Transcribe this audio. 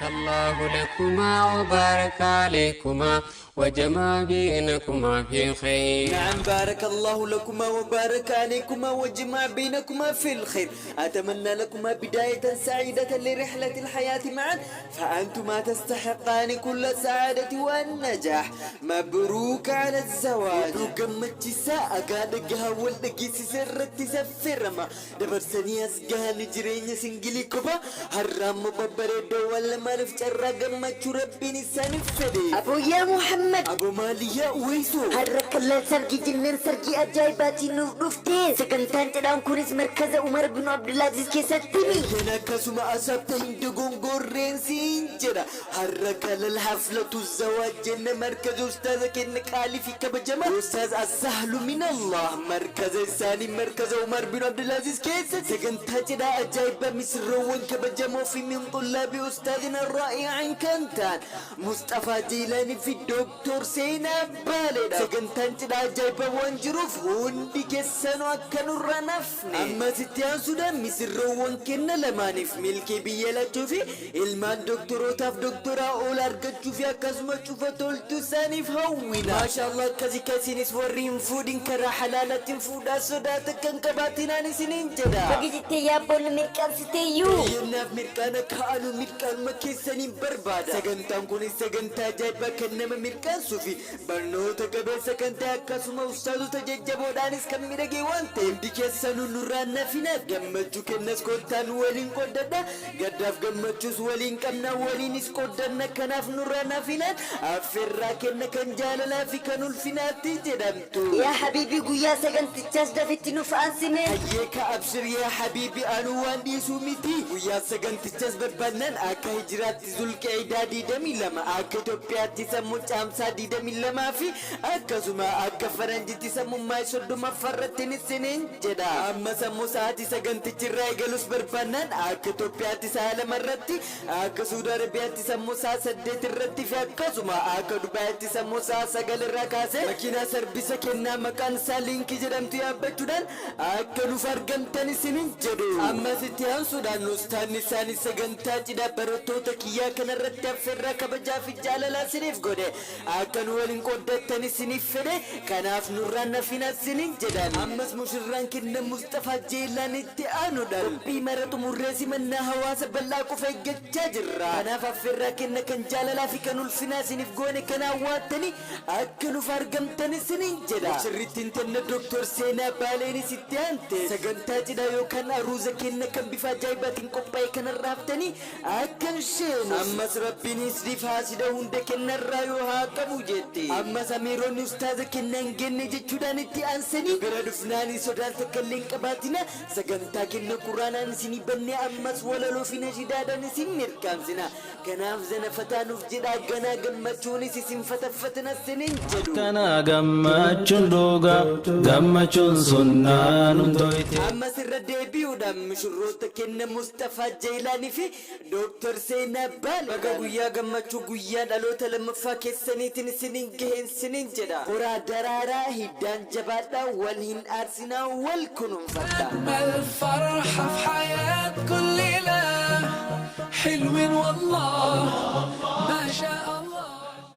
بارك الله لكما وبارك عليكما وجمع بينكما في خير. نعم، بارك الله لكما وبارك عليكما وجمع بينكما في الخير. أتمنى لكما بداية سعيدة لرحلة الحياة معا، فأنتما تستحقان كل السعادة والنجاح. مبروك على الزواج. Gammachiisaa agaa dhagahaa wal dhageessisa irratti saffirama dabarsanii as gahanii jireenya singilii kophaa har'aammoo babbareeddoo waan lamaaniif carraa gammachuu Rabbiin isaaniif fedhe. Aboo yaa Muhammad! Aboo maaliyyaa uweesoo? Har'a kallaan sargii jennaan sargii ajaa'ibaatiin nuuf dhufte. Sagantaan cidhaan kunis markaza Umar bin Abdulaaziz keessatti mi. Eeyyan, akkasuma asabta hin dogongorreen siin jedha. Har'a kalal haflatu zawaaj jenna markaza ustaaza kenna qaalii fi kabajama ustaaz Assahlu min Allah, markaza isaanii markaza Umar bin Abdulaaziz keessa sagantaa cidhaa ajaa'ibaa misirroowwan kabajamoo fi min xullaabii ustaazina raa'i'an kan ta'an Mustafaa Jiilaanii fi Dooktor Seenaa Baaleedha. Sagantaan cidhaa ajaa'ibaa waan jiruuf hundi keessanuu akka nurraa nafne. Ammas itti aansuudhaan misirroowwan kenna lamaaniif milkii biyya lachuu fi ilmaan dooktorootaaf dooktoraa ol argachuu fi akkasuma cufa toltu isaaniif hawwina. Maashaallah, akkasii kasiinis warri hin fuudhin karaa halaalaatiin fuudhaa, sodaata kan qabaatinaan isiniin jedha. Bagi jettee yaabboon mirqaansiteeyyuu. Yennaaf mirqaana ka'anu mirqaanuma keessaniin barbaada. Sagantaan kunis sagantaa ajaa'ibaa kan nama mirqaansuu fi barnoota qabeessa kan ta'e, akkasuma ustaazota jajjaboodhaanis kan miidhagee waan ta'eef hundi keessanuu nurraa nafina. Gammachuu kennas kottaan waliin qoddadha. Gaddaaf gammachuus waliin qabna, waliinis qoddanna. Kanaaf nurraa nafinaan affeerraa kenna kan jaalalaa fi kan ulfinaatti jedhamtu. Yaa habiibii, guyyaa sagantichaas dafitti nuuf aansime. Hayyee ka abshir yaa habiibi, anuu waan dhiisuu miti. Guyyaa sagantichas barbaadnan akka hijiraatti Zulqiidaa 22, akka Itoophiyaatti sammuu Caamsaa 22 fi akkasuma akka faranjitti sammuu Maay 30ffaarratti isiniin jedha. Amma sammuu sa'aatii sagantichi irraa eegalus barbaadnaan akka Itoophiyaatti sa'a 2 irratti, akka Suudi Arabiyaatti sammuu sa'a 8 irratti fi akkasuma akka Dubaayitti sammuu sa'a 9 irraa kaasee makiinaa sarbisa kennaa maqaan isaa Liinkii jedhamtu yaabbachuudhaan akka nuuf argamtan isiniin jedhu. Ammas itti aansuudhaan ustaanni isaanii sagantaa cidhaa barattoota kiyyaa kanarratti affeerraa kabajaa fi jaalalaa isiniif godhe akka nu waliin qooddattan isiniif fedhe. Kanaaf nurraa nafina isiniin jedhan. Ammas mushirraan kenna Mustafaa Jeelaan itti aanuudhaan qophii mara xumurree simannaa hawaasa bal'aa qofa eeggachaa jirra. Kanaaf affeerraa kenna kan jaalalaa fi kan ulfinaa isiniif goone kana hawwaattanii akka nuuf argamtan isiniin jedha. Mushirrittiin tenna Dooktor Seenaa Baaleenis itti aante sagantaa cidhaa yookaan aruuza kenna kan bifa ajaa'ibaatiin qophaa'e kanarraa haftanii akka hin sheenu. Ammas Rabbiin isriif haasida hunda kennarraa yoo haa qabu jette. Ammas amiironni ustaaza kennaa hin genne jechuudhaan itti aansanii bira dhufnaanii sodaan takka illee hin qabaatina. Sagantaa kenna quraanaan isinii bannee ammas walaloo fi nashidaadhaan isin mirkaamsina. Kanaaf zana fataa nuuf jedhaa, ganaa gammachuunis isin fataffatina isiniin jedhu. Kana gammachuun dhugaa, gammachuun sunnaa nun toyte. Ammas irra deebi'uudhaan mishirroota kenna Mustafaa Jeelaanii fi Dooktar Seenaa Baale baga guyyaa gammachuu guyyaa dhaloota lammaffaa keessaniitiin isiniin gaheen isiniin jedha. Horaa daraaraa, hiddaan jabaadhaa, wal hin aarsinaa, wal kunuunfadhaa. أجمل فرحة في حياة كل ليلة حلوين والله ما شاء